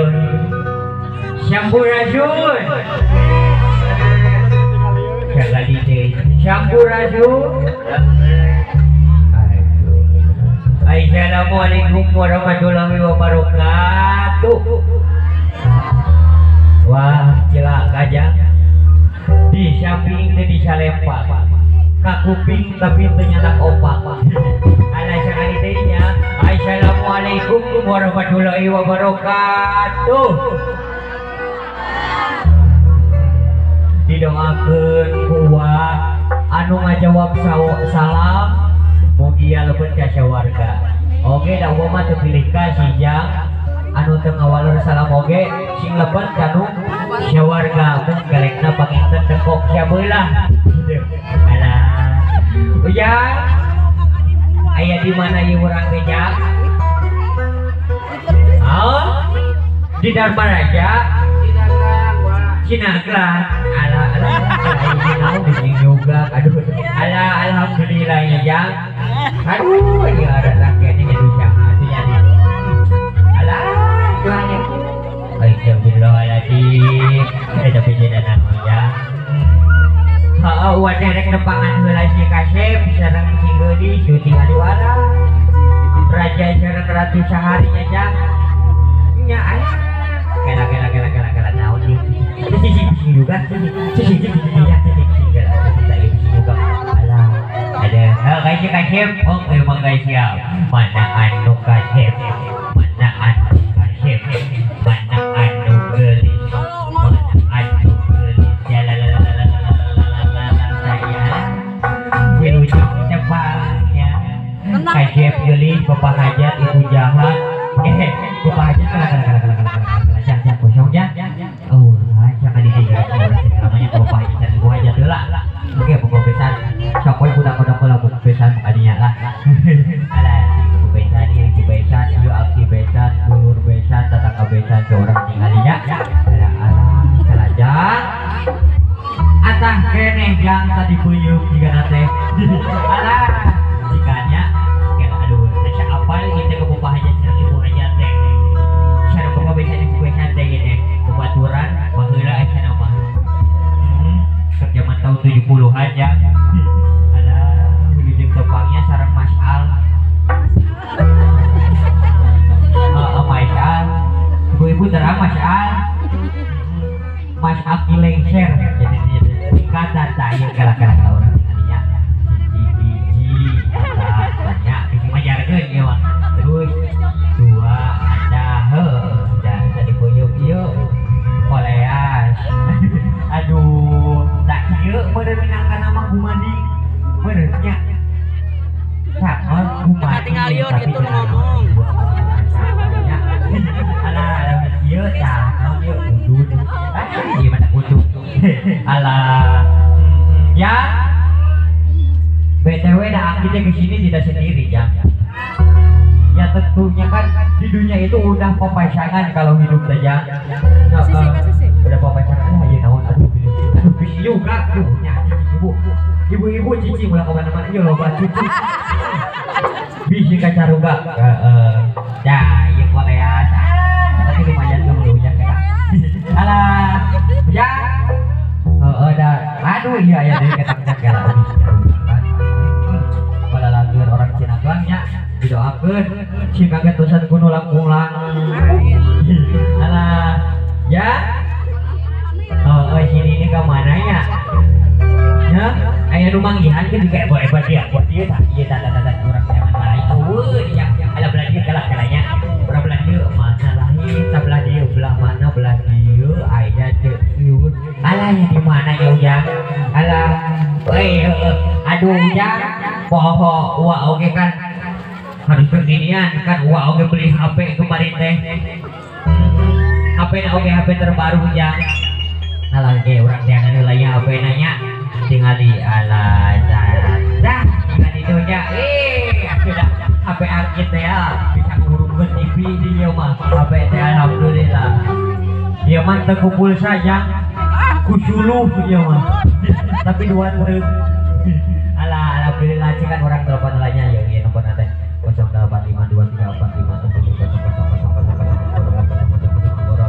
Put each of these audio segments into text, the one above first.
Bismillahirrahmanirrahim. Sampurasun. Sekali deui. Sampurasun. Assalamualaikum warahmatullahi wabarakatuh. Wah, cilaka jang. Di samping teh disalempak. Ka kuping tapi teu nyanak opak. Ala sakali deui nya. Assalamualaikum warahmatullahi wabarakatuh. Didoakeun ku anu ngajawab salam mugia lebet ka sawarga. Oge da uwa mah teu pilih kasih jang anu teu ngawalur salam oge sing lebet kanu sawarga mun galekna panginten tekok sabelah. Alah. Ujang aya di mana ieu urang teh jang? Oh, di Dharma Raja. Cinagla. Alah alah alah juga. Aduh. Alah alhamdulillah ya jang. Aduh, ini ada rakyat ini jadi hatinya nih. Alah, tuanya. Alhamdulillahirrahmanirrahim. Ada pijinan ya. Heeh, uang rek nepangan heula si kasep sareng si geulis syuting hariwara. Raja sareng ratu saharinya jang. Nya alah. Kela kela kela kela kela naon ieu. Sisi juga, sisi ya, sisi juga. Alah, ada kayak kasep, oh emang guys ya. Mana anu kasep, mana anu kasep, mana anu geulis, mana anu geulis. Ya la la la la la la la saya. Wilujeng tepangnya. Kasep geulis, bapak hajat, ibu jahat. Bapak hajat kala kala kala kala kala kala jang kosong jang. Oh, jangan di namanya bapak hajat ibu hajat heula. Oke, bapak besan. Sok we budak-budak heula bapak besan kadinya lah. Alah, ibu besan, ibu besan, ieu abdi besan, dulur besan, tetangga besan seorang tinggalinya. Alah, alah, salah jang. Atah keneh jang tadi peuyeum jigana teh. Alah, jiganya kela aduh, asa apal ieu teh ka bapak hajat sareng ibu hajat teh. Sareng bapak besan ibu besan teh ieu teh. Bebaturan baheula asa nama. Zaman tahun 70-an ya. Ada wilujeng tepangnya sareng Mas Al. Mas Al. Ibu-ibu terang Mas Al. Mas Aki lengser. Jadi tingkatan tak ieu kala-kala orang tinggalnya. Hiji eta tanya bisi majarkeun ieu mah. Terus dua ada heuh dan tadi peuyeum ieu koleas. Aduh, tak ieu meureun minangka nama Gumadi. Meureun nya. Cakon Gumadi. Katinggalion gitu ngomong. Alah, alah ieu tah, naon ieu udud. Ah, ieu mah kutu. Alah. Ya. BTW dah kita ke sini tidak sendiri ya. Ya tentunya kan di dunia itu udah pepasangan kalau hidup saja. Udah pepasangan aja naon aduh aduh bisi juga tuh nya ibu. Ibu-ibu cici ulah kemana-mana ieu loba cucu. Bisi kacaruga. Heeh. Ya ieu koleas. Tapi lumayan gemeluhnya kita. Alah. Ya. Heeh dah. Aduh iya ya deui ketak-ketak gala bisi kan. Balalageun orang Cina tuangnya didoakeun sing kaget dosa kuno langkung-lang. Alah. Ya. Oh, sini ini ke mana ya? Ya, aya nu manggihan ke juga hebat dia. Buat dia tah, ieu tah tah tah urang zaman mara itu. Ya, ala belah dieu kalah kalanya. Urang belah dieu mana lahir, sebelah dieu belah mana belah dieu aya teu ieu. Alah ya di mana ya ujang? Alah, euy aduh ujang. Poho uwa oge kan harus kekinian kan uwa oge beli HP kemarin teh. HP na oge HP terbaru ujang. Alah ge urang teh anu lain HP nanya tingali alah dah tingali nya sudah HP arkit teh ya bisa ngurungkeun TV di ieu mah HP teh alhamdulillah ieu mah teu kumpul saja kusuluh ieu mah tapi dua truk alah alhamdulillah cikan orang telepon lainnya ya ieu nomor teh 0852345700000000.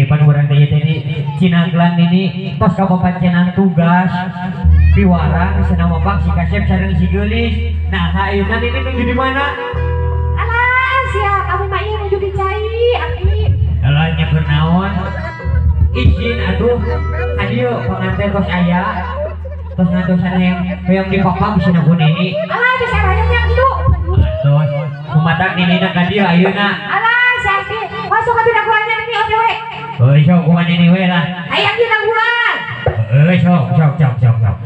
Pan urang teh tadi Cinaglan ini tos kapapancenan tugas piwarang cenah mapang si Kasep sareng si Geulis. Nah, ayeuna ini nuju di mana? Alah, sia kami mah ieu nuju di cai, aki. Alah nya keur naon? Izin atuh ka dieu panganten tos aya. Tos ngantosan hayang dipapang cenah ku Nini. Alah, bisa raya nya kitu. Tos kumatak Ninina ka dieu ayeuna. Alah, sia aki. Masuk ka dina guanya Nini oke we. Heuh, sok kumaha Nini we lah. Hayang dina guan. Heuh, sok sok sok sok sok.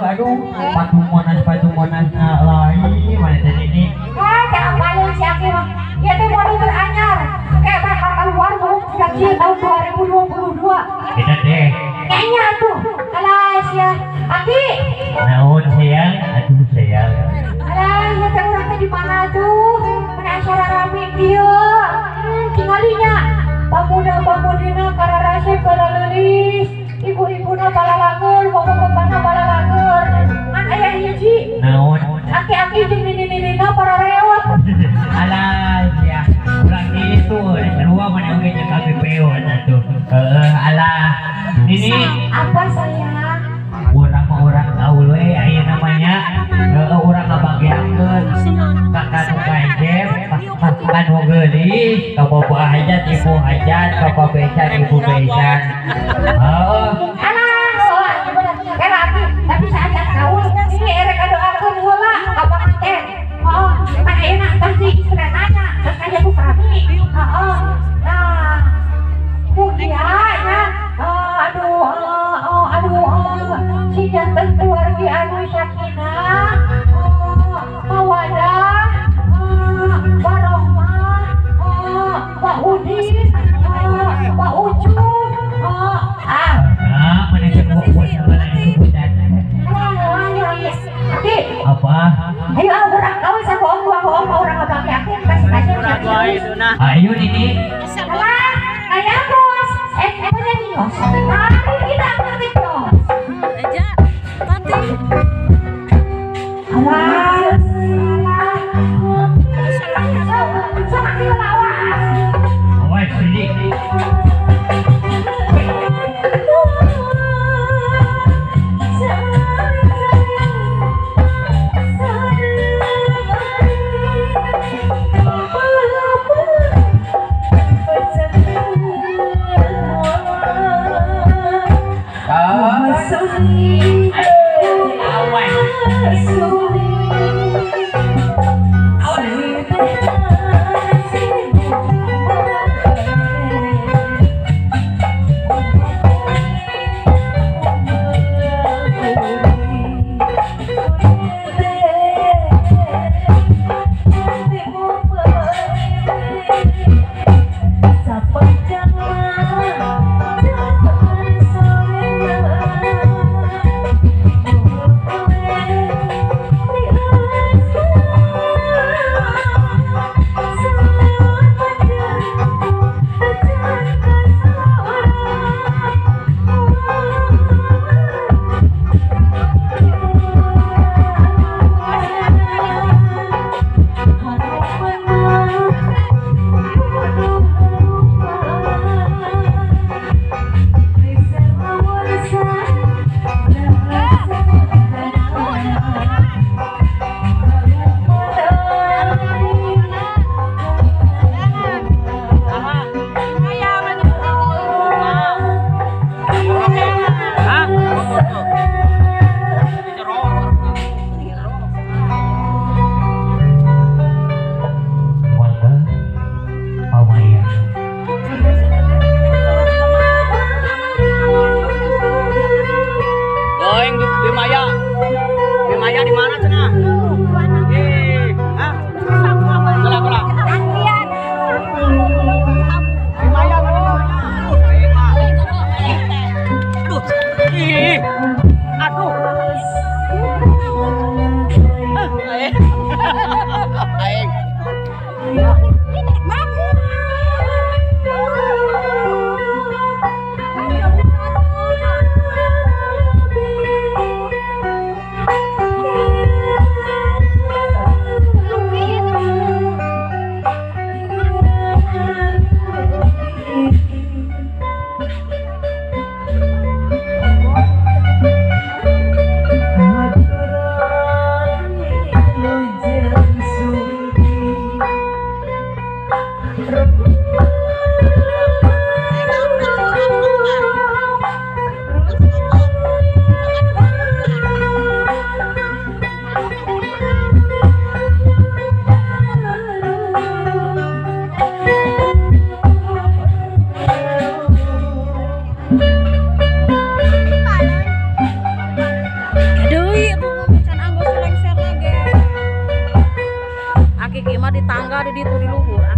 Aduh, patung monas lain mana tadi ini? Ah, jangan malu si Aki mah. Ya teh model teranyar. Kayak bakal keluar ngomong sejak tahun 2022. Kita deh. Kayaknya tuh, alah sia Aki. Naon sayang? Aduh sayang. Alah, ya teh urang teh di mana tuh? Mana acara rame kieu. Tingalinya pamuda-pamudina kararasep karaleulis. Ibu-ibuna palalanger, bapak-bapakna palalanger. Ngan aya hiji. Naon? Aki-aki jeung nini-ninina para reot. Alah sia. Urang kitu sarua mana oge nya KPPO atuh. Heeh, alah. Nini. Apa sayang? Urang mah urang gaul we aya namanya. Heeh, urang ngabagiakeun ka kanu kajem, ka nu geulis, ka bapak hajat, ibu hajat, bapak besan, ibu besan. Heeh. Alah, oh, era aki, tapi saat gaul ini erek adoakeun heula ka panganten. Heeh, pan ayeuna tah si istrina nanya, terus aya ku kami. Heeh. Nah, mugia nya aduh aduh si janten keluarga anu sakinah, mawadah, warohmah, wa udin, wa ucup, ah. Mana cek apa? Ayo orang kau bisa bohong, bohong, orang ngabang yakin kasih kasih. Ayo Nini. Alah, ayah bos, apa jadi bos? Mari kita ngerti bos. Aja, tadi. Awas, alah, awas. Awas sini. Awas. Tangga di ditu di luhur.